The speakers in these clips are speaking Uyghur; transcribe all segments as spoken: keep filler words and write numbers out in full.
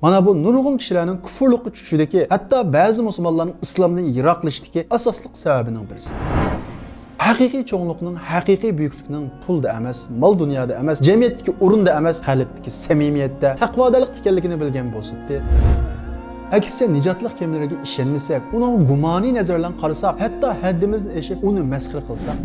مانا بۇ نۇرغۇن كىشىلەرنىڭ كۇفۇرلۇققا چۈشۈشىدىكى، ھەتتا بەزى مۇسۇلمانلارنىڭ ئىسلامدىن يىراقلىشىشىدىكى ئاساسلىق سەۋەبىنىڭ بىرسى. ھەقىقىي چوڭلۇقنىڭ، ھەقىقىي بۈيۈكلۈكنىڭ پۇلدا ئەمەس، مال-دۇنيادا ئەمەس، جەمئىيەتتىكى ئورۇندا ئەمەس، قەلبتىكى سەمىمىيەتتە، تەقۋادارلىقتا ئىكەنلىكىنى بىلگەن بولسىدى. ئەكسىچە، نىجاتلىق كېمىلىرىگە ئىشەنمىسەك، ئۇنىڭغا گۇمانىي نەزەر بىلەن قارىساق، ھەتتا ھەددىمىزدىن ئېشىپ ئۇنى مەسخىرە قىلساق،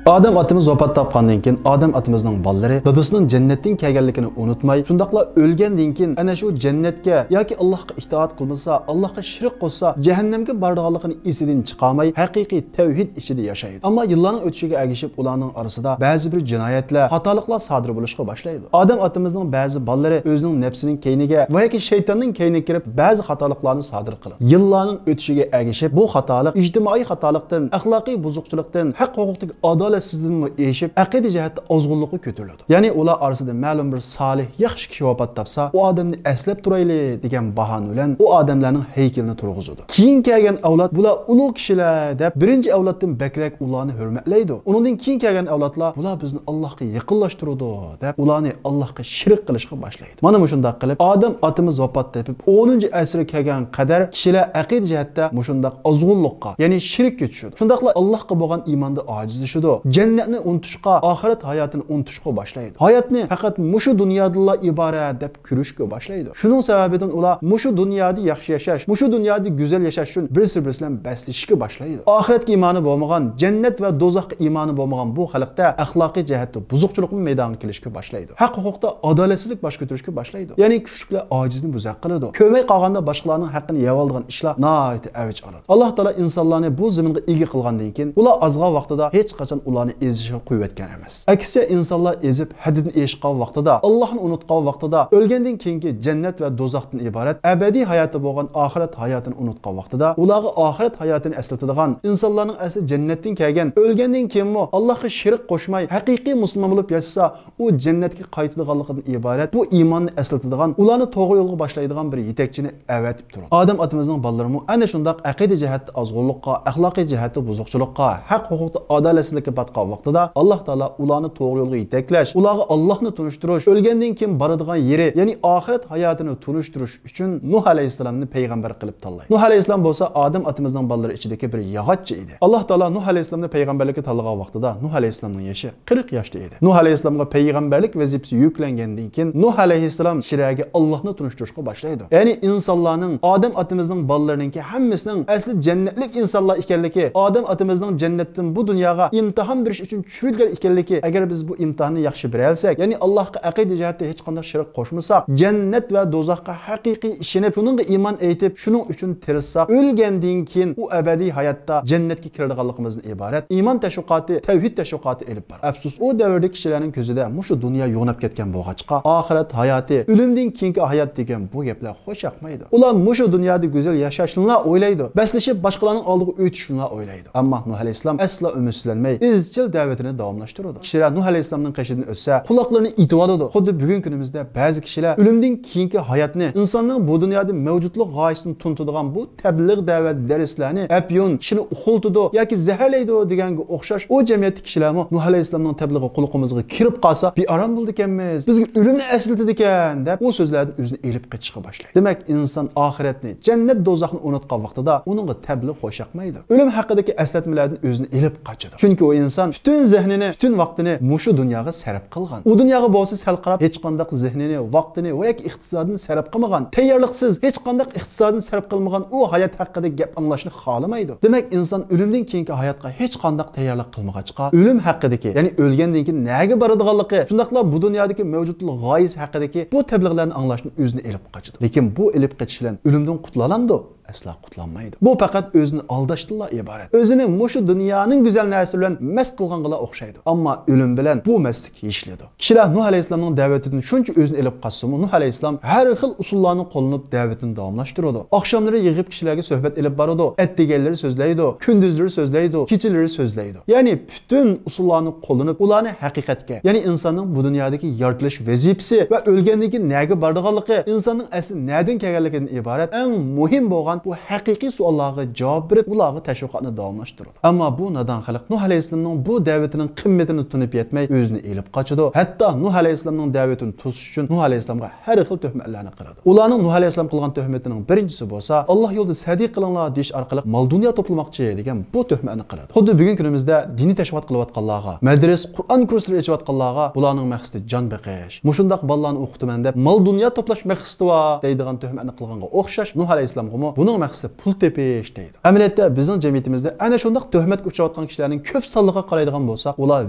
ئادەم ئاتىمىز ۋاپات تاپقاندىن كېيىن، ئادەم ئاتىمىزنىڭ بالىلىرى دادىسىنىڭ جەننەتتىن كەلگەنلىكىنى ئۇنتۇماي، شۇنداقلا ئۆلگەندىن كېيىن ئەنە شۇ جەننەتكە ياكى ئاللاھقا ئىتائەت قىلمىسا، ئاللاھقا شېرىك قوشسا، جەھەننەمگە بارىدىغانلىقىنى ئېسىدىن چىقارماي، ھەقىقىي تەۋھىد ئىچىدە ياشايدۇ. ئەمما يىللارنىڭ ئۆتۈشىگە ئەگىشىپ، ئۇلارنىڭ ئارىسىدا بەزى بىر جىنايەتلەر، خاتالىقلار سادىر بولۇشقا باشلايدۇ. ئادەم ئاتىمىزنىڭ بەزى بالىلىرى ئۆزىنىڭ نەپسىنىڭ كەينىگە ۋە ياكى شەيتاننىڭ كەينىگە كىرىپ، بەزى خاتالىقلارنى سادىر قىلىدۇ. يىللارنىڭ ئۆتۈشىگە ئەگىشىپ، بۇ خاتالىق ئىجتىمائىي خاتالىقتىن، ئەخلاقىي بۇزۇقچىلىقتىن، ھەق ھوقۇقتىكى ئادالەتسىزلىكتىنمۇ ئېشىپ، ئەقىدە جەھەتتە ئازغۇنلۇققا كۆتۈرۈلىدۇ. يەنى ئۇلار ئارىسىدا مەلۇم بىر سالىھ، ياخشى كىشى ۋاپات تاپسا، ئۇ ئادەمنى ئەسلەپ تۇرايلى دېگەن باھانە بىلەن ئۇ ئادەملەرنىڭ ھەيكىلىنى تۇرغۇزىدۇ. كېيىن كەلگەن ئەۋلاد بۇلار ئۇلۇغ كىشىلەر دەپ، بىرىنچى ئەۋلادتىن بەكرەك ئۇلارنى ھۆرمەتلەيدۇ. ئۇنىڭدىن كېيىن كەلگەن ئەۋلادلار بۇلار بىزنى ئاللاھقا يېقىنلاشتۇرىدۇ دەپ، ئۇلارنى ئاللاھقا شېرىك قىلىشقا باشلايدۇ. مانا مۇشۇنداق قىلىپ، ئادەم ئاتىمىز ۋاپات تېپىپ، ئونىنچى ئەسىرگە كەلگەن قەدەر كىشىلەر ئەقىدە جەھەتتە مۇشۇنداق ئازغۇنلۇققا، يەنى شېرىككە چۈشىدۇ. شۇنداقلا ئاللاھقا بولغان ئىماندا ئاجىزلىشىدۇ. جەننەتنى ئۇنتۇشقا، ئاخىرەت ھاياتىنى ئۇنتۇشقا باشلايدۇ. ھاياتنى پەقەت مۇشۇ دۇنيادىنلا ئىبارەت دەپ كۆرۈشكە باشلايدۇ. شۇنىڭ سەۋەبىدىن ئۇلار مۇشۇ دۇنيادا ياخشى ياشاش، مۇشۇ دۇنيادا گۈزەل ياشاش ئۈچۈن بىرسى-بىرسى بىلەن بەسلىشىشكە باشلايدۇ. ئاخىرەتكە ئىمانى بولمىغان، جەننەت ۋە دوزاخقا ئىمانى بولمىغان بۇ خەلقتە ئەخلاقىي جەھەتتە بۇزۇقچىلىقمۇ مەيدانغا كېلىشكە باشلايدۇ. ھەق ھوقۇقتا ئادالەتسىزلىك باش كۆتۈرۈشكە باشلايدۇ. يەنى كۈچلۈكلەر ئاجىزنى بۆزەك قىلىدۇ. كۆرمەي قالغاندا باشقىلارنىڭ ھەققىنى يەۋالىدىغان ئىشلار ناھايىتى ئەۋج ئالىدۇ. ئاللاھ تائالا ئىنسانلارنى بۇ زېمىنغا ئىگە قىلغاندىن كېيىن، ئۇلار ئازغان ۋاقتىدا ھېچقاچان ئۇلارنى ئېزىشىغا قويۇۋەتكەن ئەمەس. ئەكسىچە، ئىنسانلار ئېزىپ، ھەددىدىن ئېشقان ۋاقتىدا، ئاللاھنى ئۇنتقان ۋاقتىدا، ئۆلگەندىن كېيىنكى جەننەت ۋە دوزاختىن ئىبارەت ئەبەدىي ھاياتى بولغان ئاخىرەت ھاياتىنى ئۇنتقان ۋاقتىدا، ئۇلارغا ئاخىرەت ھاياتىنى ئەسلىتىدىغان، ئىنسانلارنىڭ ئەسلى جەننەتتىن كەلگەن، ئۆلگەندىن كېيىنمۇ ئاللاھقا شېرىك قوشماي، ھەقىقىي مۇسۇلمان بولۇپ ياشىسا، ئۇ جەننەتكە قايتىدىغانلىقىدىن ئىبارەت بۇ ئىماننى ئەسلىتىدىغان، ئۇلارنى توغرا يولغا باشلايدىغان بىر يېتەكچىنى ئەۋەتىپ تۇرىدۇ. ئادەم ئاتىمىزنىڭ بالىلىرىمۇ ئەنە شۇنداق ئەقىدە جەھەتتە ئازغۇنلۇققا، ئەخلاقىي جەھەتتە بۇزۇقچىلىققا، ھەق ھوقۇقتا ئادالەتسىزلىككە پاتقان ۋاقتىدا، ئاللاھ تائالا ئۇلارنى توغرا يولغا يېتەكلەش، ئۇلارغا ئاللاھنى تونۇشتۇرۇش، ئۆلگەندىن كېيىن بارىدىغان يېرى، يەنى ئاخىرەت ھاياتىنى تونۇشتۇرۇش ئۈچۈن نۇھ ئەلەيھىسسالامنى پەيغەمبەر قىلىپ تاللايدۇ. نۇھ ئەلەيھىسسالام بولسا ئادەم ئاتىمىزنىڭ بالىلىرى ئىچىدىكى بىر ياغاچچى ئىدى. ئاللاھ تائالا نۇھ ئەلەيھىسسالامنى پەيغەمبەرلىككە تاللىغان ۋاقتىدا نۇھ ئەلەيھىسسالامنىڭ يېشى قىرىق ياشتا ئىدى. نۇھ ئەلەيھىسسالامغا پەيغەمبەرلىك ۋەزىپىسى يۈكلەنگەندىن كېيىن، نۇھ ئەلەيھىسسالام كىشىلەرگە ئاللاھنى تونۇشتۇرۇشقا باشلايدۇ. يەنى ئىنسانلارنىڭ، ئادەم ئاتىمىزنىڭ بالىلىرىنىڭكى ھەممىسىنىڭ ئەسلى جەننەتلىك ئىنسانلار ئىكەنلىكى، ئادەم ئاتىمىزنىڭ جەننەتتىن بۇ دۇنياغا ئىمتىھان بېرىش ئۈچۈن چۈشۈرۈلگەن ئىكەنلىكى، ئەگەر بىز بۇ ئىمتىھاننى ياخشى بېرەلىسەك، يەنى ئاللاھقا ئەقىدە جەھەتتە ھېچقانداق شېرىك قوشمىساق، جەننەت ۋە دوزاخقا ھەقىقىي ئىشىنىپ، شۇنىڭغا ئىمان ئېيتىپ، شۇنىڭ ئۈچۈن تىرىشساق، ئۆلگەندىن كېيىن ئۇ ئەبەدىي ھاياتتا جەننەتكە كىرىدىغانلىقىمىزدىن ئىبارەت ئىمان تەشۋىقاتى، تەۋھىد تەشۋىقاتى ئېلىپ بارىدۇ. ئەپسۇس، ئۇ دەۋردىكى كىشىلەرنىڭ كۆزىدە مۇشۇ دۇنيا يوغىناپ كەتكەن بولغاچقا، ئاخىرەت ھاياتى، ئۆلۈمدىن كېيىنكى ھايات دېگەن بۇ گەپلەر خوش ياقمايدۇ. ئۇلار مۇشۇ دۇنيادا گۈزەل ياشاشنىلا ئويلايدۇ، بەسلىشىپ باشقىلارنىڭ ئالدىغا ئۆتۈشنىلا ئويلايدۇ. ئەمما نۇھ ئەلەيھىسسالام ئەسلا ئۈمىدسىزلەنمەي، ئىزچىل دەۋىتىنى داۋاملاشتۇرىدۇ. كىشىلەر نۇھ ئەلەيھىسسالامنىڭ قېشىدىن ئۆتسە، قۇلاقلىرىنى ئېتىۋالىدۇ. خۇددى بۈگۈنكى كۈنىمىزدە بەزى كىشىلەر ئۆلۈمدىن كېيىنكى ھاياتنى، ئىنساننىڭ بۇ دۇنيادا مەۋجۇتلۇق غايىسىنى تونۇتىدىغان بۇ تەبلىغ دەۋەت دەرسلەرنى ئەپيۈن، كىشىنى ئۇخلىتىدۇ ياكى زەھەرلەيدۇ دېگەنگە ئوخشاش، ئۇ جەمئىيەتتىكى كىشىلەرمۇ نۇھ ئەلەيھىسسالامنىڭ تەبلىغى قۇلىقىمىزغا كىرىپ قالسا، بىئارام بولىدىكەنمىز، بىزگە ئۆلۈمنى ئەسلىتىدىكەن دەپ، ئۇ سۆزلەردىن ئۆزىنى ئېلىپ قېچىشقا باشلايدۇ. دېمەك، ئىنسان ئاخىرەتنى، جەننەت دوزاخنى ئۇنتقان ۋاقتىدا ئۇنىڭغا تەبلىغ خوش ياقمايدۇ. ئۆلۈم ھەققىدىكى ئەسلەتمىلەردىن ئۆزىنى ئېلىپ قاچىدۇ. چۈنكى ئۇ ئىنسان پۈتۈن زېھنىنى، پۈتۈن ۋاقتىنى مۇشۇ دۇنياغا سەرپ قىلغان. ئۇ دۇنياغا بولسا سەل قاراپ، ھېچقانداق زېھنىنى، ۋاقتىنى ۋە ياكى ئىقتىسادىنى سەرپ قىلمىغان. تەييارلىقسىز، ھېچقانداق ئىقتىسادىنى سەرپ قىلمىغان ئۇ ھايات ھەققىدە گەپ ئاڭلاشنى خالىمايدۇ. دېمەك، ئىنسان ئۆلۈمدىن كېيىنكى ھاياتقا ھېچقانداق تەييارلىق قىلمىغاچقا، ئۆلۈم ھەققىدىكى، يەنى ئۆلگەندىن كېيىن نەگە بارىدىغانلىقى، شۇنداقلا بۇ دۇنيادىكى مەۋجۇتلۇق غايىسى ھەققىدىكى بۇ تەبلىغلەرنى ئاڭلاشتىن ئۆزىنى ئېلىپ قاچىدۇ. لېكىن بۇ ئېلىپ قېچىش بىلەن ئۆلۈمدىن قۇتۇلالامدۇ؟ ئەسلا قۇتۇلالمايدۇ. بۇ پەقەت ئۆزىنى ئالداشتىنلا ئىبارەت. ئۆزىنى مۇشۇ دۇنيانىڭ گۈزەل نەرسىلىرى بىلەن پەس قىلغانغىلا ئوخشايدۇ. ئەمما ئۆلۈم بىلەن بۇ مەستلىك يېشىلىدۇ. كىشىلەر نۇھ ئەلەيھىسسالامنىڭ دەۋىتىدىن شۇنچە ئۆزىنى ئېلىپ قاچسىمۇ، نۇھ ئەلەيھىسسالام ھەر خىل ئۇسۇللارنى قوللىنىپ دەۋىتىنى داۋاملاشتۇرىدۇ. ئاخشاملىرى يىغىپ كىشىلەرگە سۆھبەت ئېلىپ بارىدۇ. ئەتىگەنلىرى سۆزلەيدۇ، كۈندۈزلىرى سۆزلەيدۇ، كېچىلىرى سۆزلەيدۇ. يەنى پۈتۈن ئۇسۇللارنى قوللىنىپ، ئۇلارنى ھەقىقەتكە، يەنى ئىنساننىڭ بۇ دۇنيادىكى يارىتىلىش ۋەزىپىسى ۋە ئۆلگەندىن كېيىن نەگە بارىدىغانلىقى، ئىنساننىڭ ئەسلى نەدىن كەلگەنلىكىدىن ئىبارەت ئەڭ مۇھىم بولغان بۇ ھەقىقىي سوئاللارغا جاۋاب بېرىپ، ئۇلارغا تەشۋىقاتنى داۋاملاشتۇرىدۇ. ئەمما بۇ نادان خەلق نۇھ ئەلەيھىسسالامنىڭ بۇ دەۋىتىنىڭ قىممىتىنى تونۇپ يەتمەي، ئۆزىنى ئېلىپ قاچىدۇ. ھەتتا نۇھ ئەلەيھىسسالامنىڭ دەۋىتىنى توسۇش ئۈچۈن نۇھ ئەلەيھىسسالامغا ھەر خىل تۆھمەتلەرنى قىلىدۇ. ئۇلارنىڭ نۇھ ئەلەيھىسسالام قىلغان تۆھمىتىنىڭ بىرىنچىسى بولسا، «ئاللا يولىدا سەدىقە قىلىڭلار» دېيىش ئارقىلىق مال دۇنيا توپلىماقچى دېگەن بۇ تۆھمەتنى قىلىدۇ. خۇددى بۈگۈنكى كۈنىمىزدە دىنىي تەشۋىقات قىلىۋاتقانلارغا، مەدرىسە، قۇرئان كۇرسلىرى ئېچىۋاتقانلارغا بۇلارنىڭ مەقسىتى جان بېقىش. مۇشۇنداق بالىلارنى ئوقۇتىمەن دەپ مال دۇنيا توپلاش مەقسىتى بار دەيدىغان تۆھمەتنى قىلغانغا ئوخشاش، نۇھ ئەلەيھىسسالامغىمۇ بۇنىڭ مەقسىتى پۇل تېپىش دەيدۇ. ئەمەلىيەتتە بىزنىڭ جەمئىيىتىمىزدە ئەنە شۇنداق تۆھمەتكە ئۇچراۋاتقان كىشىلەرنىڭ كۆپ سانلىقىغا قارايدىغان بولساق، ئۇلار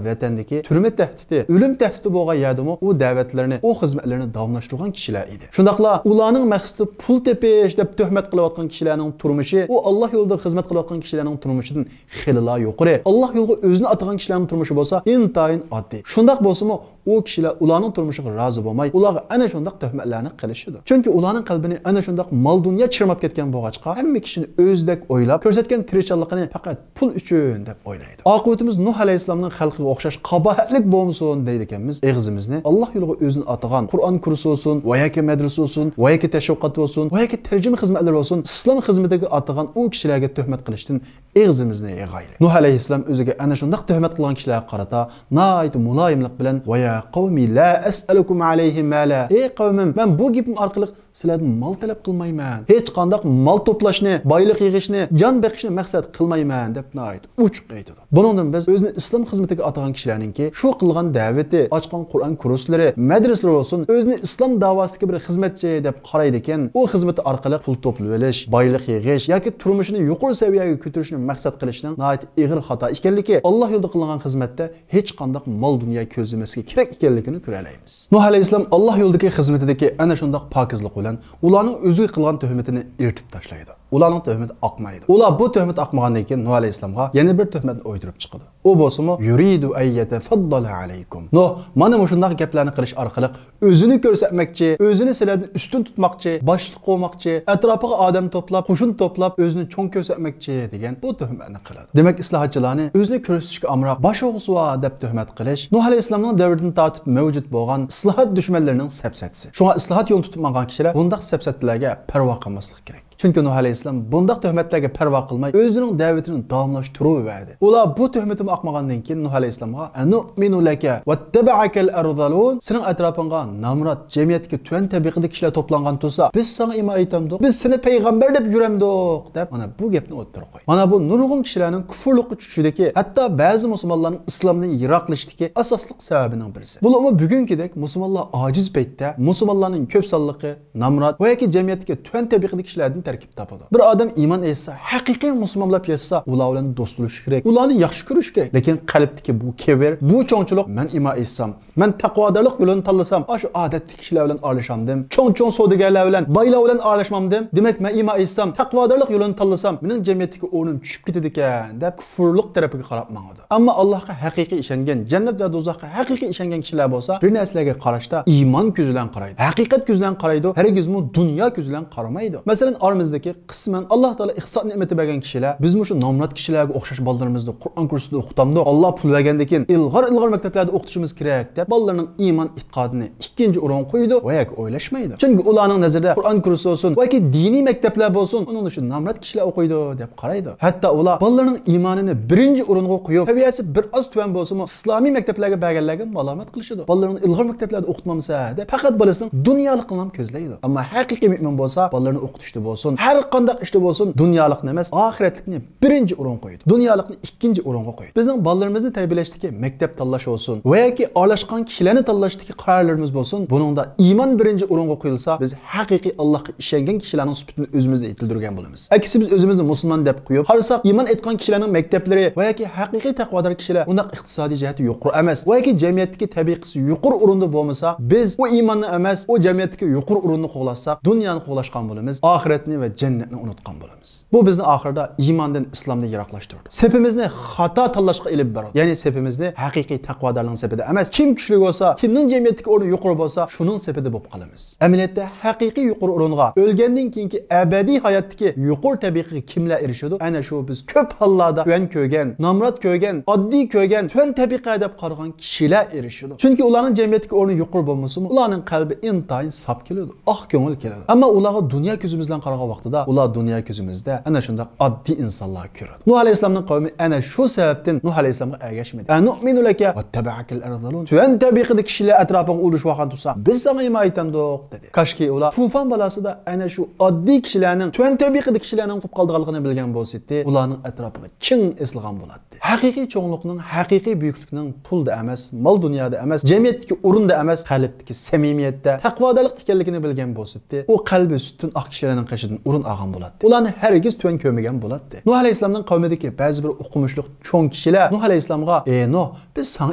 ۋەتەندىكى تۈرمە تەھدىتى، ئۆلۈم تەھدىتى بولغان يەردىمۇ ئۇ دەۋەتلىرىنى، ئۇ خىزمەتلىرىنى داۋاملاشتۇرغان كىشىلەر ئىدى. شۇنداقلا ئۇلارنىڭ مەقسىتى پۇل تېپىش دەپ تۆھمەت قىلىۋاتقان كىشىلەرنىڭ تۇرمۇشى، ئۇ ئاللا يولىدا خىزمەت قىلىۋاتقان كىشىلەرنىڭ تۇرمۇشىدىن خېلىلا يۇقىرى. ئاللا يولىغا ئۆزىنى ئاتىغان كىشىلەرنىڭ تۇرمۇشى بولسا ئىنتايىن ئاددىي. شۇنداق بولسىمۇ، ئۇ كىشىلەر ئۇلارنىڭ تۇرمۇشىغا رازى بولماي، ئۇلارغا ئەنە شۇنداق تۆھمەتلەرنى قىلىشىدۇ. چۈنكى ئۇلارنىڭ قەلبىنى ئەنە شۇنداق مال دۇنيا چىرماپ كەتكەن بولغاچقا، ھەممە كىشىنى ئۆزىدەك ئويلاپ، كۆرسەتكەن تىرىشچانلىقىنى پەقەت پۇل ئۈچۈن دەپ ئويلايدۇ. ئاقىۋىتىمىز نۇھ ئەلەيھىسسالامنىڭ خەلقىگە ئوخشاش قاباھەتلىك بولمىسۇن دەيدىكەنمىز، ئېغىزىمىزنى ئاللا يولىغا ئۆزىنى ئاتىغان قۇرئان كۇرسى بولسۇن، ۋە ياكى مەدرىسە بولسۇن، ۋە ياكى تەشۋىقات بولسۇن، ۋە ياكى تەرجىمە خىزمەتلىرى بولسۇن، ئىسلام خىزمىتىگە ئاتىغان ئۇ كىشىلەرگە تۆھمەت قىلىشتىن ئېغىزىمىزنى يىغايلى. نۇھ ئەلەيھىسسالام ئۆزىگە ئەنە شۇنداق تۆھمەت قىلغان كىشىلەرگە قارىتا ناھايىتى مۇلايىملىق بىلەن، «ويا قوم لا أسألكم عليه مالا»، «ئەي قەۋمىم، مەن بۇ گېپىم ئارقىلىق سىلەردىن مال تەلەپ قىلمايمەن. ھېچقانداق مال توپلاشنى، بايلىق يىغىشنى، جان بېقىشنى مەقسەت قىلمايمەن» دەپ ناھايىتى ئوچۇق ئېيتىدۇ. بۇنىڭدىن بىز ئۆزىنى ئىسلام خىزمىتىگە ئاتىغان كىشىلەرنىڭكى شۇ قىلغان دەۋىتى، ئاچقان قۇرئان كۇرسلىرى، مەدرىسىلىرى بولسۇن، ئۆزىنى ئىسلام داۋاسىدىكى بىر خىزمەتچى دەپ قارايدىكەن، ئۇ خىزمىتى ئارقىلىق پۇل توپلىۋېلىش، بايلىق يىغىش ياكى تۇرمۇشىنى يۇقىرى سەۋىيەگە كۆتۈرۈشنى مەقسەت قىلىشنىڭ ناھايىتى ئېغىر خاتا ئىكەنلىكى، ئاللا يولىدا قىلىنغان خىزمەتتە ھېچقانداق مال دۇنيا كۆزلىمەسلىكى كېرەك ئىكەنلىكىنى كۆرەلەيمىز. نۇھ ئەلەيھىسسالام ئاللا يولىدىكى خىزمىتىدىكى ئەنە شۇنداق پاكىزلىق بىلەن ئۇلارنىڭ ئۆزىگە قىلغان تۆھمىتىنى ئېرىتىپ تاشلايدۇ. ئۇلارنىڭ تۆھمىتى ئاقمايدۇ. ئۇلار بۇ تۆھمەت ئاقمىغاندىن كېيىن نۇھ ئەلەيھىسسالامغا يەنە بىر تۆھمەتنى ئويدۇرۇپ چىقىدۇ. ئۇ بولسىمۇ، «يريد أن يتفضل عليكم». نۇھ مانا مۇشۇنداق گەپلەرنى قىلىش ئارقىلىق ئۆزىنى كۆرسەتمەكچى، ئۆزىنى سىلەردىن ئۈستۈن تۇتماقچى، باشلىق قوۋماقچى، ئەتراپىغا ئادەم توپلاپ، قوشۇن توپلاپ، ئۆزىنى چوڭ كۆرسەتمەكچى دېگەن بۇ تۆھمەتنى قىلىدۇ. دېمەك، ئىسلاھاتچىلارنى ئۆزىنى كۆرسىتىشكە ئامراق، باش ئوغرىسى بار دەپ تۆھمەت قىلىش نۇھ ئەلەيھىسسالامنىڭ دەۋرىدىن تارتىپ مەۋجۇت بولغان ئىسلاھات دۈشمەنلىرىنىڭ سەپسەتىسى. شۇڭا ئىسلاھات يولىدا تۇتۇپ ماڭغان كىشىلەر بۇنداق سەپسەتىلەرگە پەرۋا قىلماسلىقى كېرەك. چۈنكى نۇھ ئەلەيھىسسالام بۇنداق تۆھمەتلەرگە پەرۋا قىلماي ئۆزىنىڭ دەۋىتىنى داۋاملاشتۇرۇۋەردى. ئۇلار بۇ تۆھمىتىمۇ ئاقمىغاندىن كېيىن نۇھ ئەلەيھىسسالامغا، «أنؤمن لك واتبعك الأرذلون»، سېنىڭ ئەتراپىڭغا نامرات، جەمئىيەتتىكى تۆۋەن تەبىقىدىكى كىشىلەر توپلانغان تۇرسا، بىز ساڭا ئىمان ئېيتامدۇق؟ بىز سېنى پەيغەمبەر دەپ يۈرەمدۇق؟ دەپ مانا بۇ گەپنى ئوتتۇرىغا قويدى. مانا بۇ نۇرغۇن كىشىلەرنىڭ كۇفرلۇققا چۈشۈشىدىكى، ھەتتا بەزى مۇسۇلمانلارنىڭ ئىسلامدىن يىراقلىشىشىدىكى ئاساسلىق سەۋەبىنىڭ بىرسى. بولۇپمۇ بۈگۈنكىدەك مۇسۇلمانلار ئاجىز پەيتتە مۇسۇلمانلارنىڭ كۆپ سانلىقى نامرات ۋە ياكى جەمئىيەتتىكى تۆۋەن تەبىقىدىكى كىشىلەردىن تەركىب تاپىدۇ. بىر ئادەم ئىمان ئېيتسا، ھەقىقىي مۇسۇلمان بولۇپ ياشىسا، ئۇلار بىلەن دوست بولۇش كېرەك، ئۇلارنى ياخشى كۆرۈش كېرەك. لېكىن قەلبتىكى بۇ كىبىر، بۇ چوڭچىلىق، مەن ئىمان ئېيتسام، مەن تەقۋادارلىق يولىنى تاللىسام، ئاشۇ ئادەتتىكى كىشىلەر بىلەن ئارىلىشامدىم، چوڭ-چوڭ سودىگەرلەر بىلەن، بايلار بىلەن ئارىلاشمامدىم. دېمەك، مەن ئىمان ئېيتسام، تەقۋادارلىق يولىنى تاللىسام، مېنىڭ جەمئىيەتتىكى ئورنۇم چۈشۈپ كېتىدىكەن، دەپ كۇفرلۇق تەرىپىگە قاراپ ماڭىدۇ. ئەمما ئاللاھقا ھەقىقىي ئىشەنگەن، جەننەت ۋە دوزاخقا ھەقىقىي ئىشەنگەن كىشىلەر بولسا، بىر نەرسىلەرگە قاراشتا ئىمان كۆزى بىلەن قارايدۇ، ھەقىقەت كۆزى بىلەن قارايدۇ، ھەرگىزمۇ دۇنيا كۆزى بىلەن قارىمايدۇ. مەسىلەن، ئارىمىزدىكى قىسمەن ئاللا تائالا ئىقتىساد نېمىتى بەرگەن كىشىلەر، بىز مۇشۇ نامرات كىشىلەرگە ئوخشاش بالىلىرىمىزنى قۇرئان كۇرسىدا ئوقۇتامدۇ، ئاللا پۇل بەرگەندىكىن ئىلغار-ئىلغار مەكتەپلەردە ئوقۇتۇشىمىز كېرەك، دەپ بالىلىرىنىڭ ئىمان ئېتىقادىنى ئىككىنچى ئورۇنغا قويىدۇ ۋە ياكى ئويلاشمايدۇ. چۈنكى ئۇلارنىڭ نەزىرىدە قۇرئان كۇرسى بولسۇن ۋە ياكى دىنىي مەكتەپلەر بولسۇن، ئۇنىڭدا شۇ نامرات كىشىلەر ئوقۇيدۇ، دەپ قارايدۇ. ھەتتا ئۇلار بالىلىرىنىڭ ئىمانىنى بىرىنچى ئورۇنغا قويۇپ، سەۋىيەسى بىر ئاز تۆۋەن بولسىمۇ، ئىسلامىي مەكتەپلەرگە بەرگەنلەرگە مالامەت قىلىشىدۇ. بالىلىرىڭنى ئىلغار مەكتەپلەردە ئوقۇتمامسەن، دەپ پەقەت بالىسىنىڭ دۇنيالىقىنىلا كۆزلەيدۇ. ئەمما ھەقىقىي مۆمىن بولسا، بالىلىرىنى ئوقۇتۇشتا بولسۇن، ھەر قانداق ئىشتا بولسۇن، دۇنيالىقنى ئەمەس، ئاخىرەتلىكنى بىرىنچى ئورۇنغا قويىدۇ. دۇنيالىقنى ئىككىنچى ئورۇنغا قويىدۇ. بىزنىڭ بالىلىرىمىزنى تەربىيەلەشتىكى مەكتەپ تاللاش بولسۇن ۋە ياكى ئارىلاشقان كىشىلەرنى تاللاشتىكى قارارلىرىمىز بولسۇن، بۇنىڭدا ئىمان بىرىنچى ئورۇنغا قويۇلسا، بىز ھەقىقىي ئاللاھقا ئىشەنگەن كىشىلەرنىڭ سۈپىتىنى ئۆزىمىزدە يېتىلدۈرگەن بولىمىز. ئەكسى، بىز ئۆزىمىزنى مۇسۇلمان دەپ قويۇپ، قارىساق، ئىمان ئېيتقان كىشىلەرنىڭ مەكتەپلىرى ۋە ياكى ھەقىقىي تەقۋادار كىشىلەر ئۇنداق ئىقتىسادىي جەھەتتە يۇقىرى ئەمەس ۋە ياكى جەمئىيەتتىكى تەبىقىسى يۇقىرى ئورۇندا بولمىسا، بىز ئۇ ئىماننى ئەمەس، ئۇ جەمئىيەتتىكى يۇقىرى ئورۇننى قوغلاشساق، دۇنيانى قوغلاشقان بولىمىز. ئاخىرەتنى ۋە جەننەتنى ئۇنتۇغان بولىمىز. بۇ بىزنى ئاخىرىدا ئىماندىن، ئىسلامدىن يىراقلاشتۇرىدۇ. سېپىمىزنى خاتا تاللاشقا ئېلىپ بارىدۇ. يەنى سېپىمىزنى ھەقىقىي تەقۋادارلارنىڭ سېپىدە ئەمەس، كىم كۈچلۈك بولسا، كىمنىڭ جەمئىيەتتىكى ئورنى يۇقىرى بولسا، شۇنىڭ سېپىدە بولۇپ قالىمىز. ئەمەلىيەتتە ھەقىقىي يۇقىرى ئورۇنغا، ئۆلگەندىن كېيىنكى ئەبەدىي ھاياتتىكى يۇقىرى تەبىقىگە كىملەر ئېرىشىدۇ؟ ئەنە شۇ بىز كۆپ ھاللاردا تۆۋەن كۆرگەن، نامرات كۆرگەن، ئاددىي كۆرگەن، تۆۋەن تەبىقە دەپ قارىغان كىشىلەر ئېرىشىدۇ. چۈنكى ئۇلارنىڭ جەمئىيەتتىكى ئورنى يۇقىرى بولمىسىمۇ، ئۇلارنىڭ قەلبى ئىنتايىن ساپ كېلىدۇ، ئاق كۆڭۈل كېلىدۇ. ئەمما ئۇلارغا دۇنيا كۆزىمىز بىلەن قارىغان ۋاقتىدا، ئۇلار دۇنيا كۆزىمىزدە ئەنە شۇنداق ئاددىي ئىنسانلار كۆرىدۇ. نۇھ ئەلەيھىسسالامنىڭ قەۋمى ئەنە شۇ سەۋەبتىن نۇھ ئەلەيھىسسالامغا ئەگەشمىدى. «ئەنۇئمىنۇ لەكە ۋەتتەبەئەكەل ئەرزالۇن.» تۆۋەن تەبىقىدىكى كىشىلەر ئەتراپىڭغا ئۇرۇشۇۋالغان تۇرسا، بىز ساڭا ئىمان ئېيتامدۇق، دېدى. كاشكى ئۇلار تۇفان بالاسىدا ئەنە شۇ ئاددىي كىشىلەرنىڭ، تۆۋەن تەبىقىدىكى كىشىلەرنىڭ قوپۇپ قالىدىغانلىقىنى بىلگەن بولسىدى، ئۇلارنىڭ ئەتراپىغا چىڭ ئېسىلغان بولاتتى. ھەقىقىي چوڭلۇقنىڭ، ھەقىقىي بۈيۈكلۈكنىڭ پۇلدا ئەمەس، مال-دۇنيادا ئەمەس، جەمئىيەتتىكى ئورۇندا ئەمەس، قەلبتىكى سەمىمىيەتتە، تەقۋادارلىقتا ئىكەنلىكىنى بىلگەن بولسىدى، ئۇ قەلبى سۈتۈن ئاق كىشىلەرنىڭ قېشىدىن ئورۇن ئالغان بولاتتى. ئۇلارنى ھەرگىز تۆۋەن كۆرمىگەن بولاتتى. نۇھ ئەلەيھىسسالامنىڭ قەۋمىدىكى بەزى بىر ئوقۇمۇشلۇق چوڭ كىشىلەر نۇھ ئەلەيھىسسالامغا: «ئەي نۇھ، بىز ساڭا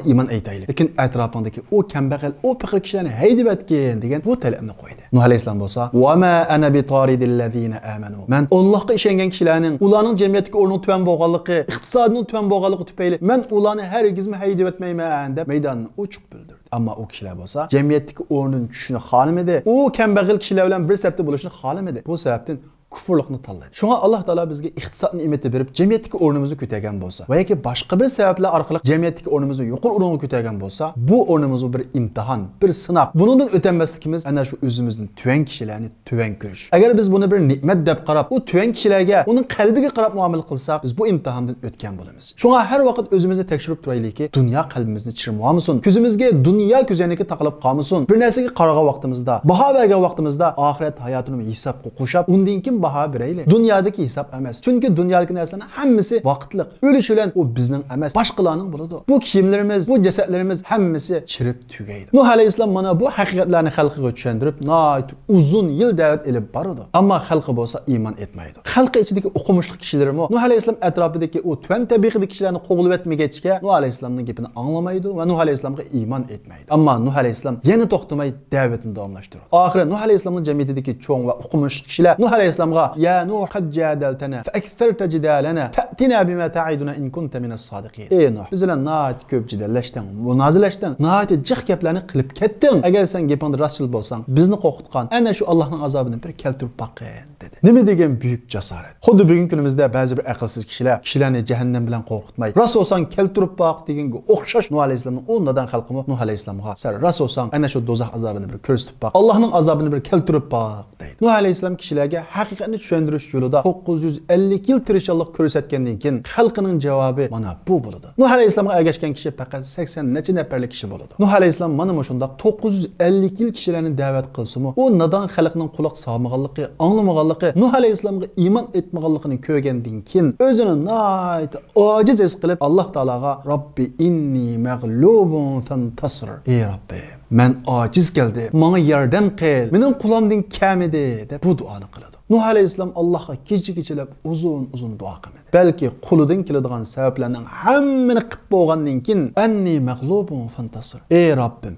ئىمان ئېيتايلى، لېكىن ئەتراپىڭدىكى ئۇ كەمبەغەل، ئۇ پېقىر كىشىلەرنى ھەيدىۋەتكىن» دېگەن بۇ تەلەپنى قويدى. نۇھ ئەلەيھىسسالام بولسا: «ۋە ما ئەنە بىتارىدىللەزىنە ئامەنۇ.» مەن ئاللاھقا ئىشەنگەن كىشىلەرنىڭ، ئۇلارنىڭ جەمئىيەتتىكى ئورنىنىڭ تۆۋەن بولغانلىقى، ئىقتىسادىنىڭ تۆۋەن بولغانلىقى تۈپەيلى مەن ئۇلارنى ھەرگىزمۇ ھەيدىۋەتمەيمەن، دەپ مەيدانىنى ئوچۇق بىلدۈردى. ئەمما ئۇ كىشىلەر بولسا جەمئىيەتتىكى ئورنىدىن چۈشۈشنى خالىمىدى. ئۇ كەمبەغەل كىشىلەر بىلەن بىر سەپتە بولۇشنى خالىمىدى. بۇ سەۋەبتىن كۇفۇرلۇقنى تاللىدى. شۇڭا ئاللاھ تائالا بىزگە ئىقتىسادنى نېمىتى بېرىپ، جەمئىيەتتىكى ئورنىمىزنى كۆتەرگەن بولسا ۋە ياكى باشقا بىر سەۋەبلەر ئارقىلىق جەمئىيەتتىكى ئورنىمىزنى يۇقىرى ئورۇنغا كۆتەرگەن بولسا، بۇ ئورنىمىزمۇ بىر ئىمتىھان، بىر سىناق. بۇنىڭدىن ئۆتەلمەسلىكىمىز ئەنە شۇ ئۆزىمىزدىن تۆۋەن كىشىلەرنى تۆۋەن كۆرۈش. ئەگەر بىز بۇنى بىر نېمەت دەپ قاراپ، ئۇ تۆۋەن كىشىلەرگە، ئۇنىڭ قەلبىگە قاراپ مۇئامىلە قىلساق، بىز بۇ ئىمتىھاندىن ئۆتكەن بولىمىز. شۇڭا ھەر ۋاقىت ئۆزىمىزنى تەكشۈرۈپ تۇرايلىكى، دۇنيا قەلبىمىزنى چىرمىۋالمىسۇن. كۆزىمىزگە دۇنيا كۆزەينىكى تاقىلىپ قالمىسۇن. بىر نەرسىگە قارىغان ۋاقتىمىزدا، باھا بەرگەن ۋاقتىمىزدا ئاخىرەت ھاياتىنى ھېسابقا قوشاپ، ئۇندىن كېيىن باھا بېرەيلى. دۇنيادىكى ھېساب ئەمەس. چۈنكى دۇنيادىكى نەرسىلەرنىڭ ھەممىسى ۋاقىتلىق. ئۆلۈش بىلەن ئۇ بىزنىڭ ئەمەس، باشقىلارنىڭ بولىدۇ. بۇ كىيىملىرىمىز، بۇ جەسەتلىرىمىز ھەممىسى چىرىپ تۈگەيدۇ. نۇھ ئەلەيھىسسالام مانا بۇ ھەقىقەتلەرنى خەلقىگە چۈشەندۈرۈپ، ناھايىتى ئۇزۇن يىل دەۋەت ئېلىپ بارىدۇ. ئەمما خەلقى بولسا ئىمان ئېيتمايدۇ. خەلقى ئىچىدىكى ئوقۇمۇشلۇق كىشىلىرىمۇ نۇھ ئەلەيھىسسالام ئەتراپىدىكى ئۇ تۆۋەن تەبىقىدىكى كىشىلەرنى قوغلىۋەتمىگەچكە، نۇھ ئەلەيھىسسالامنىڭ گېپىنى ئاڭلىمايدۇ ۋە نۇھ ئەلەيھىسسالامغا ئىمان ئېيتمايدۇ. ئەمما نۇھ ئەلەيھىسسالام يەنە توختىماي دەۋىتىنى داۋاملاشتۇرىدۇ. ئاخىرى نۇھ ئەلەيھىسسالامنىڭ جەمئىيىتىدىكى چوڭ ۋە ئوقۇمۇشلۇق كىشىلەر نۇھ ئەلەيھىسسالامغا: «يا نوح قد جادلتنا فأكثرت جدالنا فأتنا بما تعدنا إن كنت من الصادقين.» «ئەي نۇھ، بىز بىلەن ناھايىتى كۆپ جېدەللەشتىڭ، مۇنازىرىلەشتىڭ، ناھايىتى جىق گەپلەرنى قىلىپ كەتتىڭ. ئەگەر سەن گېپىڭدە راستچىل بولساڭ، بىزنى قورقۇتقان ئەنە شۇ ئاللاھنىڭ ئازابىنى بىر كەلتۈرۈپ باققىن.» دېدى. نېمە دېگەن بۈيۈك جاسارەت! خۇددى بۈگۈنكى كۈنىمىزدە بەزى بىر ئەقىلسىز كىشىلەر كىشىلەرنى جەھەننەم بىلەن قورقۇتماي، راست بولساڭ كەلتۈرۈپ باق دېگەنگە ئوخشاش، نۇھ ئەلەيھىسسالامنىڭ ئۇ نادان خەلقىمۇ نۇھ ئەلەيھىسسالامغا: «سەن راست بولساڭ، ئەنە شۇ دوزاخ ئازابىنى بىر كۆرسىتىپ باق، ئاللاھنىڭ ئازابىنى بىر كەلتۈرۈپ باق» دەيدۇ. نۇھ ئەلەيھىسسالام كىشىلەرگە ھەقىقەتنى چۈشەندۈرۈش يولىدا توققۇز يۈز ئەللىك يىل تىرىشچانلىق كۆرسەتكەندىن كېيىن، خەلقىنىڭ جاۋابى مانا بۇ بولىدۇ. نۇھ ئەلەيھىسسالامغا ئەگەشكەن كىشى پەقەت سەكسەن نەچچە نەپەرلىك كىشى بولىدۇ. نۇھ ئەلەيھىسسالام مانا مۇشۇنداق توققۇز يۈز ئەللىك يىل كىشىلەرنى دەۋەت قىلسىمۇ، ئۇ نادان خەلقنىڭ قۇلاق سالمىغانلىقى، ئاڭلىمىغانلىقى، نۇھ ئەلەيھىسسالامغا ئىمان ئېيتمىغانلىقىنى كۆرگەندىن كېيىن، ئۆزىنى ناھايىتى ئاجىز ھېس قىلىپ، ئاللاھ تائالاغا: «رەببى ئىننى مەغلۇبۇن فەنتەسىر.» «ئەي رەببىم، مەن ئاجىز كەلدىم، ماڭا ياردەم قىل، مېنىڭ قولۇمدىن كەلمىدى» دەپ بۇ دۇئانى قىلىدۇ. نۇھ ئەلەيھىسسالام ئاللاھقا كېچە-كېچىلەپ ئۇزۇن-ئۇزۇن دۇئا قىلمىدى. بەلكى قولىدىن كېلىدىغان سەۋەبلەرنىڭ ھەممىنى قىپ بولغاندىن كېيىن، «ئەننى مەغلۇبۇن فەنتەسىر.» «ئەي رەببىم،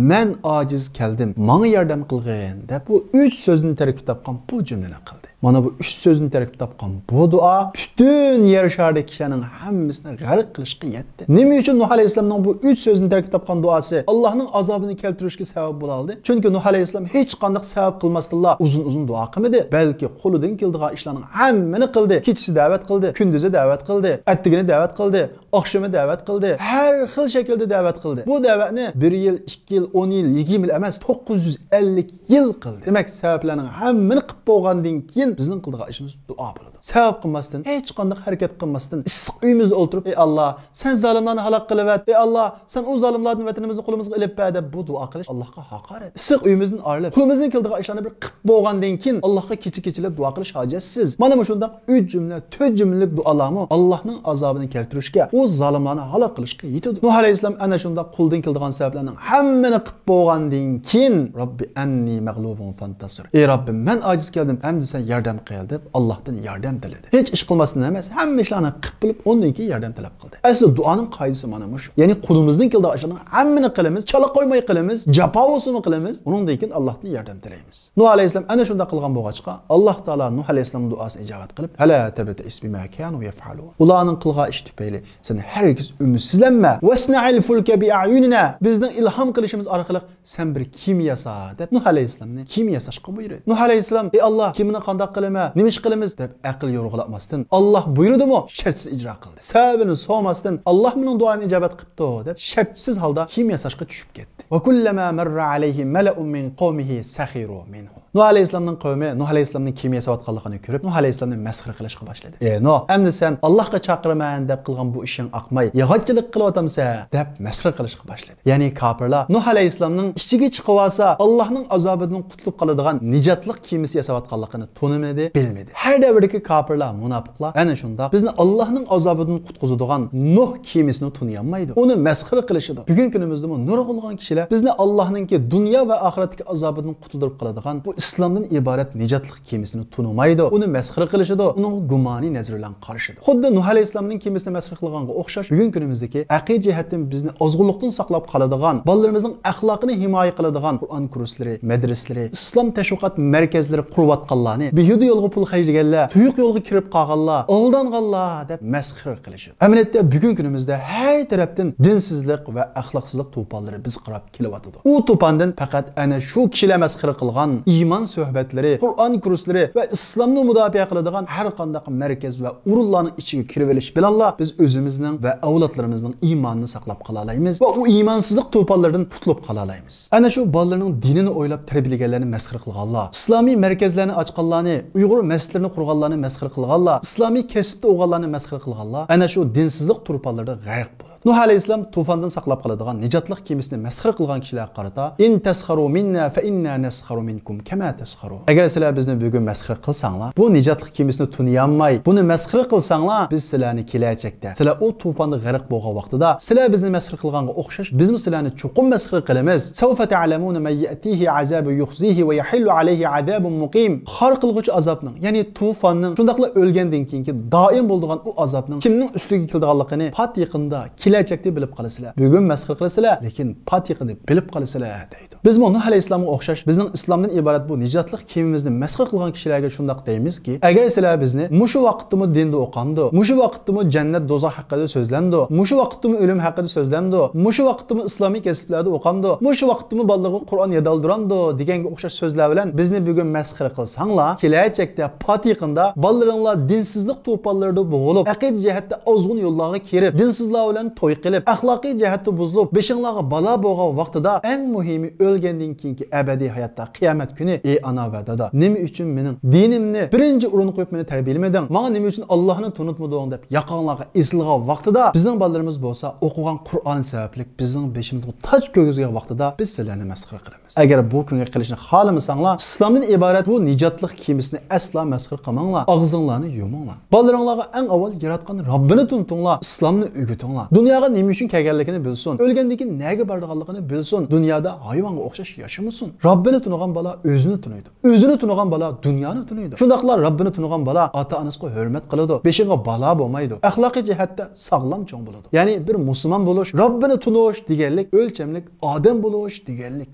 مەن ئاجىز كەلدىم، ماڭا ياردەم قىلغىن» دەپ، بۇ ئۈچ سۆزدىن تەركىب تاپقان بۇ جۈملىنى قىلدى. مانا بۇ ئۈچ سۆزدىن تەركىب تاپقان بۇ دۇئا پۈتۈن يەر شارىدىكى كىشىلەرنىڭ ھەممىسىنى غەرق قىلىشقا يەتتى. نېمە ئۈچۈن نۇھ ئەلەيھىسسالامنىڭ بۇ ئۈچ سۆزدىن تەركىب تاپقان دۇئاسى ئاللاھنىڭ ئازابىنى كەلتۈرۈشكە سەۋەب بولالدى؟ چۈنكى نۇھ ئەلەيھىسسالام ھېچقانداق سەۋەب قىلماستىنلا ئۇزۇن-ئۇزۇن دۇئا قىلمىدى، بەلكى قولىدىن كېلىدىغان ئىشلارنىڭ ھەممىنى قىلدى. كېچىسى دەۋەت قىلدى، كۈندۈزى دەۋەت قىلدى، ئەتىگىنى دەۋەت قىلدى، ئاخشىمى دەۋەت قىلدى، ھەر خىل شەكىلدە دەۋەت قىلدى. بۇ دەۋەتنى بىر يىل، ئىككى يىل، ئون يىل، يىگىرمە يىل ئەمەس، توققۇز يۈز ئەللىك يىل قىلدى. دېمەك، سەۋەبلەرنىڭ ھەممىنى قىلىپ بولغاندىن كېيىن بىزنىڭ قىلىدىغان ئىشىمىز دۇئا بولىدۇ. سەۋەب قىلماستىن، ھېچقانداق ھەرىكەت قىلماستىن، ئىسسىق ئۆيىمىزدە ئولتۇرۇپ، «ئەي ئاللا، سەن زالىملارنى ھالاك قىلىۋەت، ئەي ئاللا، سەن ئۇ زالىملاردىن ۋەتىنىمىزنى قولىمىزغا ئېلىپ بەر» دەپ بۇ دۇئا قىلىش ئاللاھقا ھاقارەت. ئىسسىق ئۆيىمىزدىن ئايرىلىپ، قولىمىزدىن كېلىدىغان ئىشلارنى بىر قىپ بولغاندىن كېيىن، ئاللاھقا كېچە-كېچىلەپ دۇئا قىلىش ھاجەتسىز. مانا مۇشۇنداق ئۈچ جۈملە، تۆت جۈملىلىك دۇئالارمۇ ئاللاھنىڭ ئازابىنى كەلتۈرۈشكە، ئۇ زالىملارنى ھالاك قىلىشقا يېتىدۇ. نۇھ ئەلەيھىسسالام ئەنە شۇنداق قولىدىن كېلىدىغان سەۋەبلەرنىڭ ھەممىنى قىپ بولغاندىن كېيىن، «رەببى ئەننى مەغلۇبۇن فەنتەسىر.» «ئەي رەببىم، مەن ئاجىز كەلدىم، ئەمدى سەن ياردەم قىل دەپ ئاللاھتىن ياردەم تىلىدى. ھېچ ئىش قىلماستىن ئەمەس، ھەممە ئىشلارنى قىلىپ بولۇپ، ئۇندىن كېيىن ياردەم تەلەپ قىلدى. ئەسلى دۇئانىڭ قائىدىسى مانا مۇشۇ. يەنى قولىمىزدىن كېلىدىغان ئىشلارنىڭ ھەممىنى قىلىمىز، چالا قويماي قىلىمىز، جاپا بولسىمۇ قىلىمىز، ئۇنىڭدىن كېيىن ئاللاھتىن ياردەم تىلەيمىز. نۇھ ئەلەيھىسسالام ئەنە شۇنداق قىلغان بولغاچقا، ئاللاھ تائالا نۇھ ئەلەيھىسسالامنىڭ دۇئاسىنى ئىجابەت قىلىپ، فلا تبتئس بما كانوا يفعلون. ئۇلارنىڭ قىلغان ئىشى تۈپەيلى سەن ھەرگىز ئۈمىدسىزلەنمە. واصنع الفلك بأعيننا، بىزنىڭ ئىلھام قىلىشىمىز ئارقىلىق سەن بىر كېمە ياسا، دەپ نۇھ ئەلەيھىسسالامنى كېمە ياساشقا بۇيرۇدى. نۇھ ئەلەيھىسسالام، ئەي ئاللاھ، كېمىنى قانداق قىلىمەن، نېمە ئىش قىلىمىز، دەپ ئەقىل يورغىلاتماستىن، ئاللاھ بۇيرۇدىمۇ، شەرتسىز ئىجرا قىلدى. سەۋەبىنى سورىماستىن، ئاللاھ مېنىڭ دۇئايىمنى ئىجابەت قىپتۇ، دەپ شەرتسىز ھالدا كېمە ياساشقا چۈشۈپ كەتتى. وكلما مر عليه ملأ من قومه سخروا منه. نۇھ ئەلەيھىسسالامنىڭ قەۋمى نۇھ ئەلەيھىسسالامنىڭ كېمە ياساۋاتقانلىقىنى كۆرۈپ، نۇھ ئەلەيھىسسالامنى مەسخىرە قىلىشقا باشلىدى. ئى نۇھ، ئەمدى سەن ئاللاھقا چاقىرىمەن دەپ قىلغان بۇ ئىشىڭ ئاقماي، ياغاچچىلىق قىلىۋاتامسەن، دەپ مەسخىرە قىلىشقا باشلىدى. يەنى كاپىرلار نۇھ ئەلەيھىسسالامنىڭ ئىچىگە چىقىۋالسا، ئاللاھنىڭ ئازابىدىن قۇتۇلۇپ قالىدىغان نىجاتلىق كېمىسى ياساۋاتقانلىقىنى تونۇمىدى، بىلمىدى. ھەر دەۋردىكى كاپىرلار، مۇناپىقلار ئەنە شۇنداق بىزنى ئاللاھنىڭ ئازابىدىن قۇتقۇزىدىغان نۇھ كېمىسىنى تونۇيالمايدۇ. ئۇنى مەسخىرە قىلىشىدۇ. بۈگۈنكى كۈنىمىزدىمۇ نۇرغۇنلىغان كىشىلەر بىزنى ئاللاھنىڭكى دۇنيا ۋە ئاخىرەتتىكى ئازابىدىن قۇتۇلدۇرۇپ قالىدىغان بۇ ئىسلامدىن ئىبارەت نىجاتلىق كېمىسىنى تونۇمايدۇ، ئۇنى مەسخىرە قىلىشىدۇ، ئۇنىڭغا گۇمانىي نەزەر بىلەن قارىشىدۇ. خۇددى نۇھ ئەلەيھىسسالامنىڭ كېمىسىنى مەسخىرە قىلغانغا ئوخشاش، بۈگۈنكى كۈنىمىزدىكى ئەقىدە جەھەتتىن بىزنى ئازغۇنلۇقتىن ساقلاپ قالىدىغان، بالىلىرىمىزنىڭ ئەخلاقىنى ھىمايە قىلىدىغان قۇرئان كۇرسلىرى، مەدرىسىلىرى، ئىسلام تەشۋىقات مەركەزلىرى قۇرۇۋاتقانلارنى، بىھۇدە يولغا پۇل خەجلىگەنلەر، تۇيۇق يولغا كىرىپ قالغانلار، ئالدانغانلار دەپ مەسخىرە قىلىشىدۇ. ئەمەلىيەتتە بۈگۈنكى كۈنىمىزدە ھەر تەرەپتىن دىنسىزلىق ۋە ئەخلاقسىزلىق توپانلىرى بىزگە قاراپ كېلىۋاتىدۇ. ئۇ توپاندىن پەقەت ئەنە شۇ كىشىلەر مەسخىرە قىلغان ئىمان سۆھبەتلىرى، قۇرئان كۇرسلىرى ۋە ئىسلامنى مۇداپىئە قىلىدىغان ھەر قانداق مەركەز ۋە ئورۇنلارنىڭ ئىچىگە كىرىۋېلىش بىلەنلا بىز ئۆزىمىزنىڭ ۋە ئەۋلادلىرىمىزنىڭ ئىمانىنى ساقلاپ قالالايمىز ۋە ئۇ ئىمانسىزلىق توپانلىرىدىن قۇتۇلۇپ قالالايمىز. ئەنە شۇ بالىلىرىنىڭ دىنىنى ئويلاپ تەربىيەلىگەنلەرنى مەسخىرە قىلغانلار، ئىسلامىي مەركەزلەرنى ئاچقانلارنى، ئۇيغۇر مەسچىتلىرىنى قۇرغانلارنى مەسخىرە قىلغانلار، ئىسلامىي كەسىپتە ئوقۇغانلارنى مەسخىرە قىلغانلار ئەنە شۇ دىنسىزلىق توپانلىرىدا غەرق بولىدۇ. نۇھ ئەلەيھىسسالام توفاندىن ساقلاپ قالىدىغان نىجاتلىق كېمىسىنى مەسخىرە قىلغان كىشىلەرگە قارىتا، إن تسخروا منا فإنا نسخر منكم كما تسخرون. ئەگەر سىلەر بىزنى بۈگۈن مەسخىرە قىلساڭلار، بۇ نىجاتلىق كېمىسىنى تونۇيالماي، بۇنى مەسخىرە قىلساڭلار، بىز سىلەرنى كېلەچەكتە، سىلەر ئۇ توپاندا غەرق بولغان ۋاقتىدا، سىلەر بىزنى مەسخىرە قىلغانغا ئوخشاش، بىزمۇ سىلەرنى چوقۇم مەسخىرە قىلىمىز. سوف تعلمون من يأتيه عذاب يخزيه ويحل عليه عذاب مقيم. خار قىلغۇچى ئازابنىڭ، يەنى توفاننىڭ، شۇنداقلا ئۆلگەندىن كېيىنكى دائىم بولىدىغان ئۇ ئازابنىڭ كىمنىڭ ئۈستىگە كېلىدىغانلىقىنى پات يېقىندا، كېلەچەكتە بىلىپ قالىسىلەر. بۈگۈن مەسخىرە قىلىسىلەر، لېكىن پات يېقىندا بىلىپ قالىسىلەر، دەيدۇ. بىزمۇ نۇھ ئەلەيھىسسالامغا ئوخشاش، بىزنىڭ ئىسلامدىن ئىبارەت بۇ نىجاتلىق كېمىمىزنى مەسخىرە قىلغان كىشىلەرگە شۇنداق دەيمىزكى، ئەگەر سىلەر بىزنى مۇشۇ ۋاقىتتىمۇ دىندا ئوقامدۇ، مۇشۇ ۋاقىتتىمۇ جەننەت، دوزاخ ھەققىدە سۆزلەمدۇ، مۇشۇ ۋاقىتتىمۇ ئۆلۈم ھەققىدە سۆزلەمدۇ، مۇشۇ ۋاقىتتىمۇ ئىسلامىي كەسىپلەردە ئوقامدۇ، مۇشۇ ۋاقىتتىمۇ بالىلىرىغا قۇرئان يادالدۇرامدۇ دېگەنگە ئوخشاش سۆزلەر بىلەن بىزنى بۈگۈن مەسخىرە قىلساڭلار، كېلەچەكتە پات يېقىندا بالىلىرىڭلار دىنسىزلىق توپانلىرىدا بوغۇلۇپ، ئەقىدە جەھەتتە ئازغۇن يوللارغا كىرىپ، دىنسىزلار بىلەن توي قىلىپ، ئەخلاقىي جەھەتتە بۇزۇلۇپ، بېشىڭلارغا بالا بولغان ۋاقتىدا، ئەڭ مۇھىمى ئۆلگەندىن كېيىنكى ئەبەدىي ھاياتتا، قىيامەت كۈنى، ئى ئانا ۋە دادا، نېمە ئۈچۈن مېنىڭ دىنىمنى بىرىنچى ئورۇنغا قويۇپ مېنى تەربىيەلىمىدىڭ؟ ماڭا نېمە ئۈچۈن ئاللاھنى تونۇتمىدىڭ؟ دەپ ياقاڭلارغا ئېسىلغان ۋاقتىدا، بىزنىڭ بالىلىرىمىز بولسا ئوقۇغان قۇرئان سەۋەبلىك بىزنىڭ بېشىمىزغا تاج كىرگۈزگەن ۋاقتىدا بىز سىلەرنى مەسخىرە قىلىمىز. ئەگەر بۇ كۈنگە قېلىشنى خالىمىساڭلار، ئىسلامدىن ئىبارەت بۇ نىجاتلىق كېمىسىنى ئەسلا مەسخىرە قىلماڭلار، ئاغزىڭلارنى يۇمۇڭلار. بالىلىرىڭلارغا ئەڭ ئاۋۋال ياراتقان رەببىنى تونۇتۇڭلار، ئىسلامنى ئۆگىتىڭلار. دۇنياغا نېمە ئۈچۈن كەلگەنلىكىنى بىلسۇن، ئۆلگەندىن كېيىن نەگە بارىدىغانلىقىنى بىلسۇن، دۇنيادا ھايۋانغا ئوخشاش ياشىمىسۇن. رەببىنى تونۇغان بالا ئۆزىنى تونۇيدۇ. ئۆزىنى تونۇغان بالا دۇنيانى تونۇيدۇ. شۇنداقلا رەببىنى تونۇغان بالا ئاتا-ئانىسىغا ھۆرمەت قىلىدۇ. بېشىغا بالا بولمايدۇ. ئەخلاقىي جەھەتتە ساغلام چوڭ بولىدۇ. يەنى بىر مۇسۇلمان بولۇش، رەببىنى تونۇش دېگەنلىك ئۆلچەملىك ئادەم بولۇش دېگەنلىك.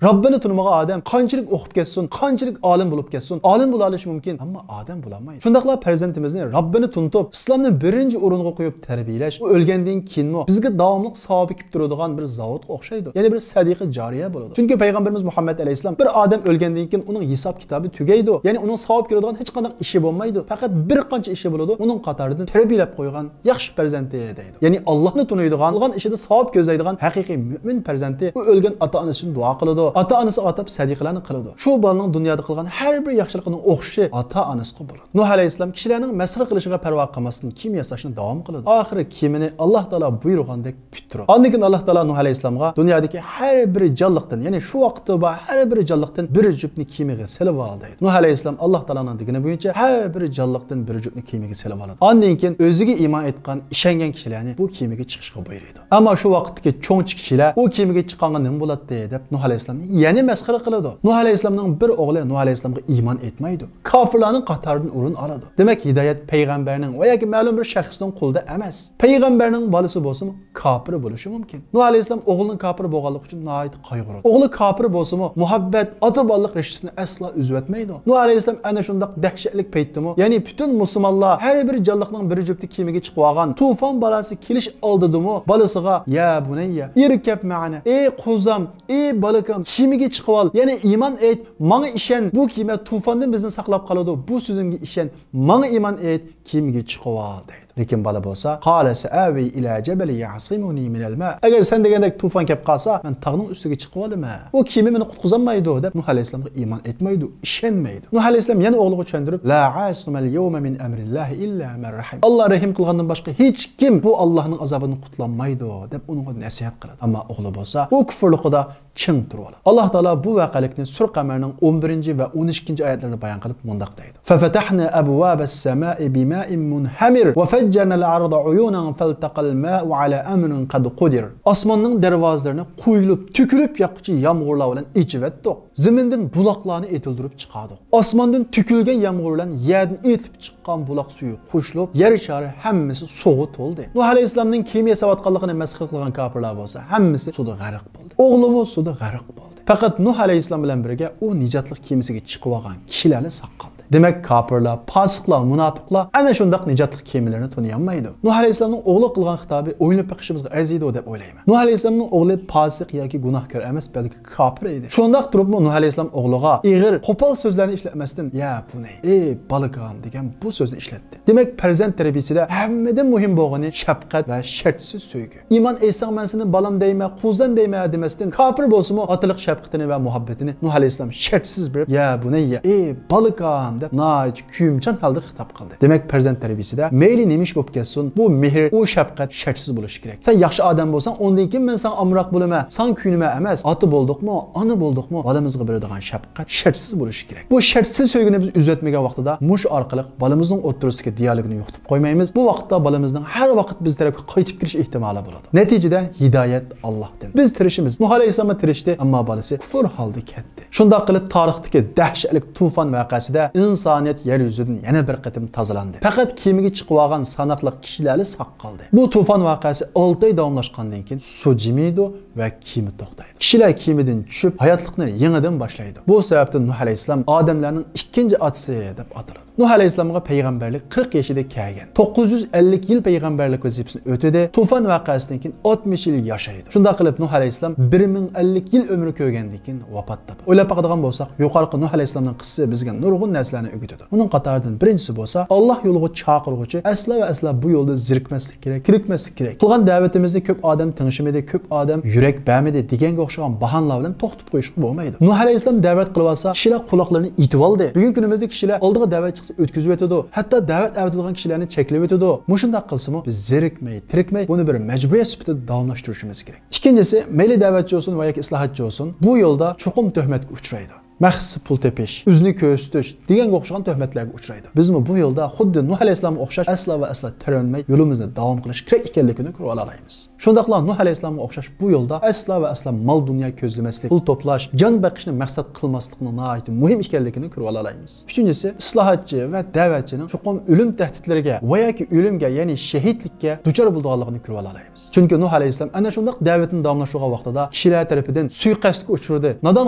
رەببىنى تونۇمىغان ئادەم قانچىلىك ئوقۇپ كەتسۇن، قانچىلىك ئالىم بولۇپ كەتسۇن، ئالىم بولالىشى مۇمكىن، ئەمما ئادەم بولالمايدۇ. شۇنداقلا پەرزەنتىمىزنى رەببىنى تونۇتۇپ، ئىسلامنى بىرىنچى ئورۇنغا قويۇپ تەربىيەلەش، ئۇ ئۆلگەندىن كېيىنمۇ بىزگە داۋاملىق ساۋابى كېلىپ تۇرىدىغان بىر زاۋۇتقا ئوخشايدۇ. يەنى بىر سەدىقە جارىيە بولىدۇ. چۈنكى پەيغەمبىرىمىز مۇھەممەد ئەلەيھىسسالام بىر ئادەم ئۆلگەندىن كېيىن ئۇنىڭ ھېساب كىتابى تۈگەيدۇ. يەنى ئۇنىڭ ساۋاب كېلىدىغان ھېچقانداق ئىشى بولمايدۇ. پەقەت بىر قانچە ئىشى بولىدۇ. ئۇنىڭ قاتارىدىن تەربىيەلەپ قويغان ياخشى پەرزەنتى دەيدۇ. يەنى ئاللاھنى تونۇيدىغان، قىلغان ئىشىدا ساۋاب كۆزلەيدىغان ھەقىقىي مۆمىن پەرزەنتى ئۇ ئۆلگەن ئاتا-ئانىسى ئۈچۈن دۇئا قىلىدۇ. ئاتا-ئانىسىغا ئاتاپ سەدىقىلەرنى قىلىدۇ. شۇ بالىنىڭ دۇنيادا قىلغان ھەر بىر ياخشىلىقىنىڭ ئوخشىشى ئاتا-ئانىسىغا بولىدۇ. نۇھ ئەلەيھىسسالام كىشىلەرنىڭ مەسخىرە قىلىشىغا پەرۋا قىلماستىن كېمە ياساشنى داۋام قىلىدۇ. ئاخىرى كېمىنى ئاللاھ تائالا بۇيرۇغان دەك پۈتتۈرۈپ. ئاندىن كېيىن ئاللا تائالا نۇھ ئەلەيھىسسالامغا دۇنيادىكى ھەر بىر جانلىقتىن، يەنى شۇ ۋاقىتتا بار ھەر بىر جانلىقتىن بىر جۈپنى كېمىگە سېلىپ ئال دەيدۇ. نۇھ ئەلەيھىسسالام ئاللا تائالانىڭ دېگىنى بويىچە ھەر بىر جانلىقتىن بىر جۈپنى كېمىگە سېلىپ ئالىدۇ. ئاندىن كېيىن ئۆزىگە ئىمان ئېيتقان، ئىشەنگەن كىشىلەرنى بۇ كېمىگە چىقىشقا بۇيرۇيدۇ. ئەمما شۇ ۋاقىتتىكى چوڭچە كىشىلەر ئۇ كېمىگە چىققانغا نېمە بولاتتى دەپ نۇھ ئەلەيھىسسالامنى يەنە مەسخىرە قىلىدۇ. نۇھ ئەلەيھىسسالامنىڭ بىر ئوغلى نۇھ ئەلەيھىسسالامغا ئىمان ئېيتمايدۇ. كاپىرلارنىڭ قاتارىدىن ئورۇن ئالىدۇ. دېمەك، ھىدايەت پەيغەمبەرنىڭ ۋە ياكى مەلۇم بىر شەخسنىڭ قولىدا ئەمەس. پەيغەمبەرنىڭ بالىسى بولسىمۇ، كاپىر بولۇشى مۇمكىن. نۇھ ئەلەيھىسسالام ئوغلىنىڭ كاپىر بولغانلىقى ئۈچۈن ناھايىتى قايغۇرىدۇ. ئوغلى كاپىر بولسىمۇ، مۇھەببەت، ئاتا-بالىلىق رىشتىسىنى ئەسلا ئۈزۈۋەتمەيدۇ. نۇھ ئەلەيھىسسالام ئەنە شۇنداق دەھشەتلىك پەيتتىمۇ، يەنى پۈتۈن مۇسۇلمانلار ھەر بىر جانلىقنىڭ بىر جۈپتى كېمىگە چىقىۋالغان تۇفان بالاسى كېلىش ئالدىدىمۇ بالىسىغا، يا بۇنەييە، ئىركەب مەئەنا، ئەي قوزام، ئەي بالىكام، كېمىگە چىقىۋال، يەنى ئىمان ئېيت، ماڭا ئىشەن، بۇ كېمە تۇفاندىن بىزنى ساقلاپ قالىدۇ، بۇ سۆزۈمگە ئىشەن، ماڭا ئىمان ئېيت، كېمىگە چىقىۋال دەيدۇ. لېكىن بالا بولسا، قال سەئاۋى ئىلە جەبەلى يەئسىمۇنى مىنەل ماء. ئەگەر سەن دېگەندەك تۇفان كەپ قالسا، مەن تاغنىڭ ئۈستىگە چىقىۋالىمەن. ئۇ كېمە مېنى قۇتقۇزالمايدۇ دەپ نۇھ ئەلەيھىسسالامغا ئىمان ئېيتمايدۇ، ئىشەنمەيدۇ. نۇھ ئەلەيھىسسالام يەنە ئوغلىغا چۈشەندۈرۈپ، لا ئاسىمەل يەۋمە مىن ئەمرىللاھى ئىللا مەن رەھىم. ئاللا رەھىم قىلغاندىن باشقا ھېچ كىم بۇ ئاللانىڭ ئازابىدىن قۇتۇلالمايدۇ دەپ ئۇنىڭغا نەسىھەت قىلىدۇ. ئەمما ئوغلى بولسا ئۇ كۇفرلۇقىدا چىڭ تۇرۇۋالىدۇ. ئاللا تائالا بۇ ۋەقەلىكنى سۈر قەمەرنىڭ ئون بىرىنچى ۋە ئون ئىككىنچى ئايەتلىرىدە بايان قىلىپ مۇنداق دەيدۇ. ففتحنا أبواب السماء بماء منهمر وفجرنا الأرض عيونا فالتقى الماء على أمر قد قدر. ئاسماننىڭ دەرۋازىلىرىنى قۇيۇلۇپ، تۆكۈلۈپ ياغقۇچى يامغۇرلار بىلەن ئېچىۋەتتۇق. زېمىندىن بۇلاقلارنى ئېتىلدۈرۈپ چىقاردۇق. ئاسماندىن تۆكۈلگەن يامغۇر بىلەن يەردىن ئېتىلىپ چىققان بۇلاق سۈيى قوشۇلۇپ، يەر شارى ھەممىسى سۇغا تولدى. نۇھ ئەلەيھىسسالامنىڭ كېمىگە سېلىۋاتقانلىقىنى مەسخىرە قىلغان كاپىرلار بولسا ھەممىسى سۇدا غەرق بولدى. ئوغلىمۇ سۇدا غەرق بولدى. پەقەت نۇھ ئەلەيھىسسالام بىلەن بىرگە ئۇ نىجاتلىق كېمىسىگە چىقىۋالغان كىشىلەرلا ساق قالدى. دېمەك، كاپىرلار، پاسىقلار، مۇناپىقلار ئەنە شۇنداق نىجاتلىق كېمىلىرىنى تونۇيالمايدۇ. نۇھ ئەلەيھىسسالامنىڭ ئوغلىغا قىلغان خىتابى ئويلىنىپ بېقىشىمىزغا ئەرزىيدۇ دەپ ئويلايمەن. نۇھ ئەلەيھىسسالامنىڭ ئوغلى پاسىق ياكى گۇناھكار ئەمەس، بەلكى كاپىر ئىدى. شۇنداق تۇرۇپمۇ نۇھ ئەلەيھىسسالام ئوغلىغا ئېغىر، قوپال سۆزلەرنى ئىشلەتمەستىن، يا بۇنەي، ئەي بالىكام دېگەن بۇ سۆزنى ئىشلەتتى. دېمەك، پەرزەنت تەربىيىسىدە ھەممىدىن مۇھىم بولغىنى شەپقەت ۋە شەرتسىز سۆيگۈ. ئىمان ئېيتساڭ، مەن سېنى بالام دەيمەن، قوزام دەيمەن دېمەستىن، كاپىر بولسىمۇ ئاتىلىق شەپقىتىنى ۋە مۇھەببىتىنى نۇھ ئەلەيھىسسالام شەرتسىز بېرىپ، يا بۇنەييە، ئەي بالىكام دەپ ناھايىتى كۆيۈمچان ھالدا خىتاب قىلدى. دېمەك، پەرزەنت تەربىيىسىدە مەيلى نېمە ئىش بولۇپ كەتسۇن، بۇ مېھىر، ئۇ شەپقەت شەرتسىز بولۇشى كېرەك. سەن ياخشى ئادەم بولساڭ، ئۇندىن كېيىن مەن ساڭا ئامراق بولىمەن، ساڭا كۆيۈنىمەن ئەمەس، ئاتا بولدۇقمۇ، ئانا بولدۇقمۇ، بالىمىزغا بېرىدىغان شەپقەت شەرتسىز بولۇشى كېرەك. بۇ شەرتسىز سۆيگۈنى بىز ئۈزۈۋەتمىگەن ۋاقتىدا مۇشۇ ئارقىلىق بالىمىزنىڭ ئوتتۇرىسىدىكى دىيالوگنى يوقىتىپ قويمايمىز. بۇ ۋاقىتتا بالىمىزنىڭ ھەر ۋاقىت بىز تەرەپكە قايتىپ كېلىش ئېھتىمالى بولىدۇ. نەتىجىدە ھىدايەت ئاللاھتىن. بىز تىرىشىمىز. نۇھ ئەلەيھىسسالاممۇ تىرىشتى، ئەمما بالىسى كۇفۇر ھالدا كەتتى. شۇنداق قىلىپ، تارىختىكى دەھشەتلىك تۇفان ۋەقەسىدە ئىنسانىيەت يەر يۈزىدىن يەنە بىر قېتىم تازىلاندى. پەقەت كېمىگە چىقىۋالغان ساناقلىق كىشىلەرلا ساق قالدى. بۇ تۇفان ۋەقەسى ئالتە ئاي داۋاملاشقاندىن كېيىن سۇ جىمىيدۇ ۋە كېمە توختايدۇ. كىشىلەر كېمىدىن چۈشۈپ، ھاياتلىقنى يېڭىدىن باشلايدۇ. بۇ سەۋەبتىن نۇھ ئەلەيھىسسالام ئادەملەرنىڭ ئىككىنچى ئاتىسى دەپ ئاتىلىدۇ. نۇھ ئەلەيھىسسالامغا پەيغەمبەرلىك قىرىق يېشىدا كەلگەن. توققۇز يۈز ئەللىك يىل پەيغەمبەرلىك ۋەزىپىسىنى ئۆتىدى. تۇفان ۋەقەسىدىن كېيىن ئاتمىش يىل ياشايدۇ. شۇنداق قىلىپ، نۇھ ئەلەيھىسسالام بىر مىڭ ئەللىك يىل ئۆمۈر كۆرگەندىن كېيىن ۋاپات تاپتى. ئويلاپ باقىدىغان بولساق، يۇقىرىقى نۇھ ئەلەيھىسسالامنىڭ قىسسىسى بىزگە نۇرغۇن نەرسىلەرنى ئۆگىتىدۇ. ئۇنىڭ قاتارىدىن بىرىنچىسى بولسا، ئاللاھ يولىغا چاقىرغۇچى ئەسلا ۋە ئەسلا بۇ يولدا زېرىكمەسلىك كېرەك، تېرىكمەسلىك كېرەك. قىلغان دەۋىتىمىزنى كۆپ ئادەم تىڭشىمىدى، كۆپ ئادەم يۈرەك بەرمىدى دېگەنگە ئوخشىغان باھانىلەر بىلەن توختىتىپ قويۇشقا بولمايدۇ. نۇھ ئەلەيھىسسالام دەۋەت قىلىۋالسا، كىشىلەر قۇلاقلىرىنى ئېتىۋالدى. بۈگۈنكى كۈنىمىزدە كىشىلەر ئالدىغا دەۋەت چىقسا ئۆتكۈزۈۋېتىدۇ. ھەتتا دەۋەت ئەۋېتىدىغان كىشىلەرنى چەكلىۋېتىدۇ. مۇشۇنداق قىلسىمۇ، بىز زېرىكمەي، تېرىكمەي، بۇنى بىر مەجبۇرىيەت سۈپىتىدە داۋاملاشتۇرۇشىمىز كېرەك. ئىككىنچىسى، مەيلى دەۋەتچى بولسۇن ۋە ياكى ئىسلاھاتچى بولسۇن، بۇ يولدا چوقۇم تۆھمەتكە ئۇچرايدۇ. مەخسىسى پۇل تېپىش، ئۆزىنى كۆرسىتىش دېگەنگە ئوخشىغان تۆھمەتلەرگە ئۇچرايدۇ. بىزمۇ بۇ يولدا خۇددى نۇھ ئەلەيھىسسالامغا ئوخشاش ئەسلا ۋە ئەسلا تەرەنمەي يولىمىزنى داۋام قىلىش كېرەك ئىكەنلىكىنى كۆرۈۋالالايمىز. شۇنداقلا نۇھ ئەلەيھىسسالامغا ئوخشاش بۇ يولدا ئەسلا ۋە ئەسلا مال-دۇنيا كۆزلىمەسلىك، پۇل توپلاش، جان بېقىشنى مەقسەت قىلماسلىقنىڭ ناھايىتى مۇھىم ئىكەنلىكىنى كۆرۈۋالالايمىز. ئۈچىنچىسى، ئىسلاھاتچى ۋە دەۋەتچىنىڭ چوقۇم ئۆلۈم تەھدىتلىرىگە ۋە ياكى ئۆلۈمگە، يەنى شېھىتلىككە دۇچار بولىدىغانلىقىنى كۆرۈۋالالايمىز. چۈنكى نۇھ ئەلەيھىسسالام ئەنە شۇنداق دەۋىتىنى داۋاملاشتۇرغان ۋاقتىدا كىشىلەر تەرىپىدىن سۇيىقەستكە ئۇچرىدى، نادان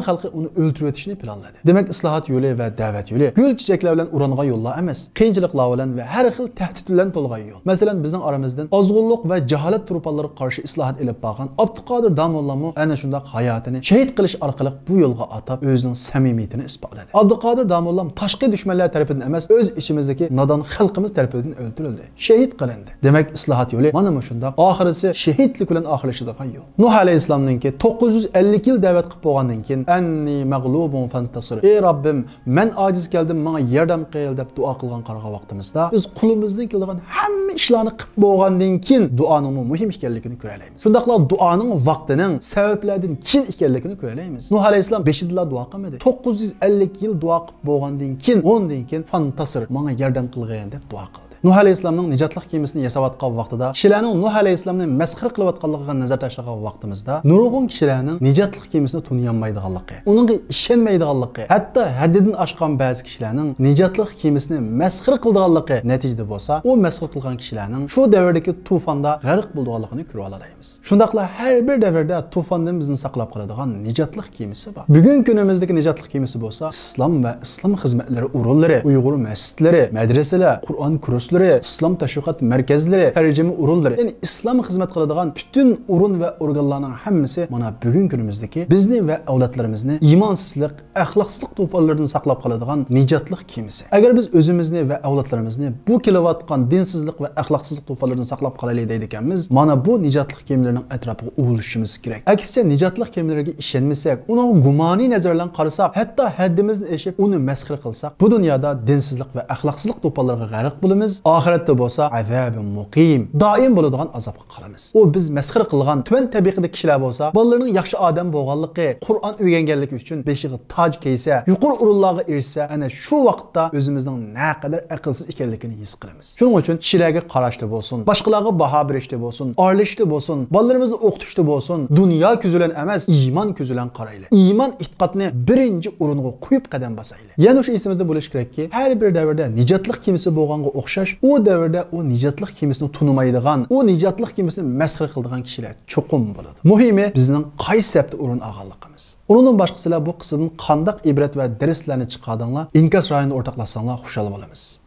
خەلقى ئۇنى ئۆلتۈرۈۋېتىشنى پىلانلىدى. دېمەك، ئىسلاھات يولى ۋە دەۋەت يولى گۈل-چېچەكلەر بىلەن ئورانغان يوللار ئەمەس، قىيىنچىلىقلار بىلەن ۋە ھەر خىل تەھدىت بىلەن تولغان يول. مەسىلەن، بىزنىڭ ئارىمىزدىن ئازغۇنلۇق ۋە جاھالەت تۇرپانلىرىغا قارشى ئىسلاھات ئېلىپ بارغان ئابدۇقادىر داموللاممۇ ئەنە شۇنداق ھاياتىنى شېھىت قىلىش ئارقىلىق بۇ يولغا ئاتاپ، ئۆزىنىڭ سەمىمىيىتىنى ئىسپاتلىدى. ئابدۇقادىر داموللام تاشقى دۈشمەنلەر تەرىپىدىن ئەمەس، ئۆز ئىچىمىزدىكى نادان خەلقىمىز تەرىپىدىن ئۆلتۈرۈلدى، شېھىت قىلىندى. دېمەك، ئىسلاھات يولى مانا مۇشۇنداق، ئاخىرىسى شېھىتلىك بىلەن ئاخىرلىشىدىغان يول. نۇھ ئەلەيھىسسالامنىڭكى توققۇز يۈز ئەللىك يىل دەۋەت قىلىپ بولغاندىن كېيىن، «ئەننى مەغلۇبۇن فانتصر. ئى رەببىم، مەن ئاجىز كەلدىم، ماڭا ياردەم قىل دەپ دۇئا قىلغان قارىغان ۋاقتىمىزدا، بىز قولىمىزدىن كېلىدىغان ھەممە ئىشلارنى قىلىپ بولغاندىن كېيىن دۇئانىڭمۇ مۇھىم ئىكەنلىكىنى كۆرەلەيمىز. شۇنداقلا دۇئانىڭ ۋاقتىنىڭ سەۋەبلەردىن كېيىن ئىكەنلىكىنى كۆرەلەيمىز. نۇھ ئەلەيھىسسالام بېشىدىلا دۇئا قىلمىدى. توققۇز يۈز ئەللىك يىل دۇئا قىلىپ بولغاندىن كېيىن، ئۇندىن كېيىن فانتصر، ماڭا ياردەم قىلغىن دەپ دۇئا قىلدى. نۇھ ئەلەيھىسسالامنىڭ نىجاتلىق كېمىسىنى ياساۋاتقان ۋاقتىدا، كىشىلەرنىڭ نۇھ ئەلەيھىسسالامنى مەسخىرە قىلىۋاتقانلىقىغا نەزەر تاشلىغان ۋاقتىمىزدا، نۇرغۇن كىشىلەرنىڭ نىجاتلىق كېمىسىنى تونۇيالمايدىغانلىقى، ئۇنىڭغا ئىشەنمەيدىغانلىقى، ھەتتا ھەددىدىن ئاشقان بەزى كىشىلەرنىڭ نىجاتلىق كېمىسىنى مەسخىرە قىلىدىغانلىقى، نەتىجىدە بولسا، ئۇ مەسخىرە قىلغان كىشىلەرنىڭ شۇ دەۋردىكى توفاندا غەرق بولىدىغانلىقىنى كۆرۈۋالالايمىز. شۇنداقلا ھەر بىر دەۋردە توفاندىن بىزنى ساقلاپ قالىدىغان نىجاتلىق كېمىسى بار. بۈگۈنكى كۈنىمىزدىكى نىجاتلىق كېمىسى بولسا ئىسلام ۋە ئىسلام خىزمەتلىرى ئورۇنلىرى، ئۇيغۇر مەسچىتلىرى، مەدرىسىلەر، قۇرئان كۇرسلىرى، ئىسلام تەشۋىقات مەركەزلىرى، تەرجىمە ئورۇنلىرى، يەنى ئىسلام خىزمەت قىلىدىغان پۈتۈن ئورۇن ۋە ئورگانلارنىڭ ھەممىسى مانا بۈگۈنكى كۈنىمىزدىكى بىزنى ۋە ئەۋلادلىرىمىزنى ئىمانسىزلىق، ئەخلاقسىزلىق توپانلىرىدىن ساقلاپ قالىدىغان نىجاتلىق كېمىسى. ئەگەر بىز ئۆزىمىزنى ۋە ئەۋلادلىرىمىزنى بۇ كېلىۋاتقان دىنسىزلىق ۋە ئەخلاقسىزلىق توپانلىرىدىن ساقلاپ قالايلى دەيدىكەنمىز، مانا بۇ نىجاتلىق كېمىلىرىنىڭ ئەتراپىغا ئۇۋۇلىشىشىمىز كېرەك. ئەكسىچە، نىجاتلىق كېمىلىرىگە ئىشەنمىسەك، ئۇنىڭغا گۇمانىي نەزەر بىلەن قارىساق، ھەتتا ھەددىمىزدىن ئېشىپ ئۇنى مەسخىرە قىلساق، بۇ دۇنيادا دىنسىزلىق ۋە ئەخلاقسىزلىق توپانلىرىغا غەرق بولىمىز، ئاخىرەتتە بولسا ئازابى مۇقىم، دائىم بولىدىغان ئازابقا قالىمىز. ئۇ بىز مەسخىرە قىلغان تۆۋەن تەبىقىدىكى كىشىلەر بولسا، بالىلىرىنىڭ ياخشى ئادەم بولغانلىقى، قۇرئان ئۆگەنگەنلىكى ئۈچۈن بېشىغا تاج كىيسە، يۇقىرى ئورۇنلارغا ئېرىشسە، ئەنە شۇ ۋاقىتتا ئۆزىمىزنىڭ نەقەدەر ئەقىلسىز ئىكەنلىكىنى ھېس قىلىمىز. شۇنىڭ ئۈچۈن كىشىلەرگە قاراشتا بولسۇن، باشقىلارغا باھا بېرىشتە بولسۇن، ئارىلىشىشتا بولسۇن، بالىلىرىمىزنى ئوقۇتۇشتا بولسۇن، دۇنيا كۆزى بىلەن ئەمەس، ئىمان كۆزى بىلەن قارايلى. ئىمان ئېتىقادنى بىرىنچى ئورۇنغا قويۇپ قەدەم باسايلى. يەنە شۇ ئېسىمىزدە بولۇشى كېرەككى، ھەر بىر دەۋردە نىجاتلىق كېمىسى بولغانغا ئوخشاش، ئۇ دەۋردە ئۇ نىجاتلىق كېمىسىنى تونۇمايدىغان، ئۇ نىجاتلىق كېمىسىنى مەسخىرە قىلىدىغان كىشىلەر چوقۇم بولىدۇ. مۇھىمى، بىزنىڭ قايسى سەپتە ئورۇن ئالغانلىقىمىز. ئۇنىڭدىن باشقا سىلەر بۇ قىسسىدىن قانداق ئىبرەت ۋە دەرسلەرنى چىقاردىڭلار؟ ئىنكاس رايىنىدا ئورتاقلاشساڭلار خۇشال بولىمىز.